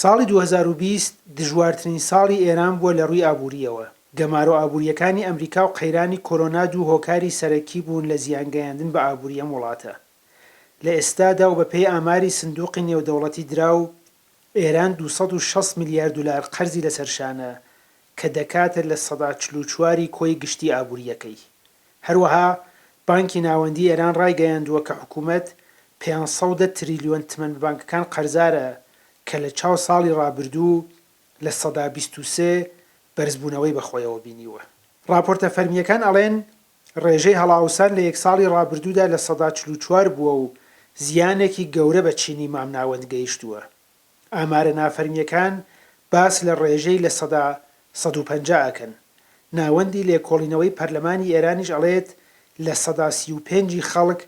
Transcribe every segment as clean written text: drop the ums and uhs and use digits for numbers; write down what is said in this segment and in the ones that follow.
ساڵی 2020 دژوارترین ساڵی ئێران بووە لە ڕووی ئابوورییەوە. گەمارۆ ئابوورییەکانی ئەمریکا و قەیرانی کۆرۆنا دوو هۆکاری سەرەکی بوون لە زیانگەیاندن بە ئابووری ئەم وڵاتە. لە ئێستادا و بەپێی ئاماری سندووقی نێودەوڵەتی دراو، ئێران 260 ملیار دولار قەرزی لەسەر شانە کە دەکاتە 44% ی کۆی گشتی ئابوورییەکەی. هەروەها بانکی ناوەندی ئێران ڕایگەیاندووە کە حکوومەت 510 تریلیۆن تمەن بە بانکەکان قەرزارە کە لە چاو ساڵی ڕابردوو 23% بەرزبوونەوەی بەخۆیەوە بینیوە. ڕاپۆرتە فەرمییەکان ئەڵێن ڕێژەی هەڵاوسان لە یەک ساڵی ڕابردوودا 44% بووە و زیانێکی گەورە بە چینی مامناوەند گەیشتووە. ئامارە نافەرمییەکان باس لە ڕێژەی 150% ئەکەن. ناوەندی لێکۆڵینەوەی پەرلەمانی ئێرانیش ئەڵێت 35% ی خەڵک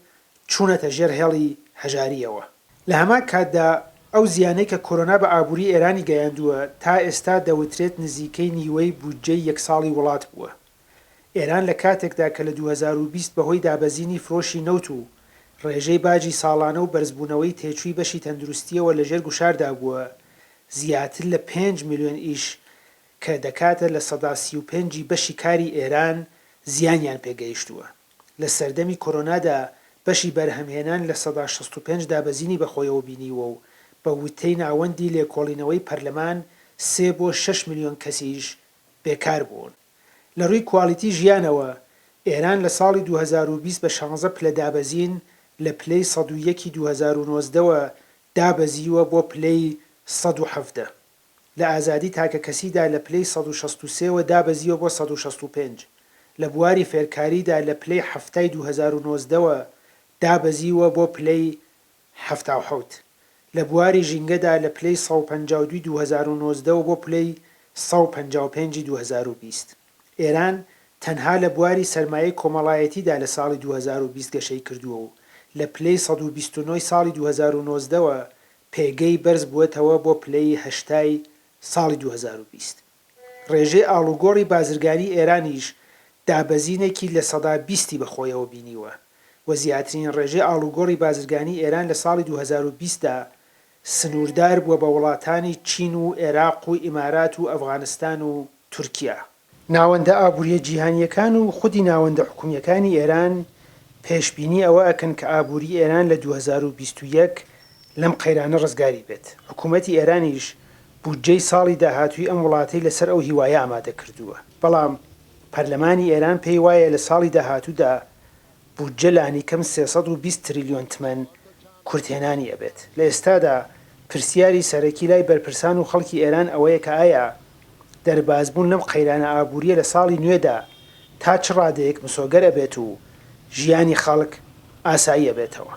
چوونەتە ژێر هێڵی هەژارییەوە. لە هەمان کاتدا ئەو زیانەی کە کۆرۆنا بە ئابووری ئێرانی گەیاندووە تا ئێستا دەوترێت نزیکەی نیوەی بودجەی یەک ساڵی وڵات بووە. ئێران لە کاتێکدا کە لە 2020 بەهۆی دابەزینی فرۆشی نەوت و ڕێژەی باجی ساڵانە و بەرزبوونەوەی تێچووی بەشی تەندروستییەوە لەژێر گوشاردا بووە، زیاتر لە پێنج ملیۆن ئیش کە دەکاتە 35% ی بەشی کاری ئێران زیانیان پێگەیشتووە. لە سەردەمی کۆرۆنادا بەشی بەرهەمهێنان 65% دابەزینی بەخۆیەوە بینیوە و بە وتەی ناوەندی لێکۆڵینەوەی پەرلەمان سێ بۆ شەش ملیۆن کەسیش بێکار بوون. لە ڕووی کواڵیتی ژیانەوە، ئێران لە ساڵی 2020 بە شانزە پلە دابەزین لە پلەی 101 ی 2019 وە دابەزیوە بۆ پلەی 117. لە ئازادی تاکەکەسیدا لە پلەی 163 وە دابەزیوە بۆ 165. لە بواری فێرکاریدا لە پلەی حەفتای 2019 وە دابەزیوە بۆ پلەی 77. لە بواری ژینگەدا لە پلەی 152 ی 2019 وە بۆ پلەی 155 ی 2020. ئێران تەنها لە بواری سەرمایەی کۆمەڵایەتیدا لە ساڵی 2020 گەشەی کردووە و لە پلەی 129 ی ساڵی 2019 وە پێگەی بەرز بووەتەوە بۆ پلەی هەشتای ساڵی 2020. ڕێژەی ئاڵوگۆڕی بازرگانی ئێرانیش دابەزینێکی 20% ی بەخۆیەوە بینیوە و زیاترین ڕێژەی ئاڵوگۆڕی بازرگانی ئێران لە ساڵی 2020 دا سنووردار بووە بە وڵاتانی چین و ئێراق و ئیمارات و ئەفغانستان و تورکیا. ناوەندە ئابوورییە جیهانییەکان و خودی ناوەندە حکوومییەکانی ئێران پێشبینی ئەوە ئەکەن کە ئابووری ئێران لە 2021 لەم قەیرانە ڕزگاری بێت. حکوومەتی ئێرانیش بودجەی ساڵی داهاتووی ئەم وڵاتەی لەسەر ئەو هیوایە ئامادە کردووە. بەڵام پەرلەمانی ئێران پێی وایە لە ساڵی داهاتوودا بودجە لانیکەم 320 تریلیۆن تمەن کورتهێنانی ئەبێت. لە ئێستادا پرسیاری سەرەکی لای بەرپرسان و خەڵکی ئێران ئەوەیە کە ئایا دەربازبوون لەم قەیرانە ئابوورییە لە ساڵی نوێدا تا چ ڕادەیەک مسۆگەر ئەبێت و ژیانی خەڵک ئاسایی ئەبێتەوە؟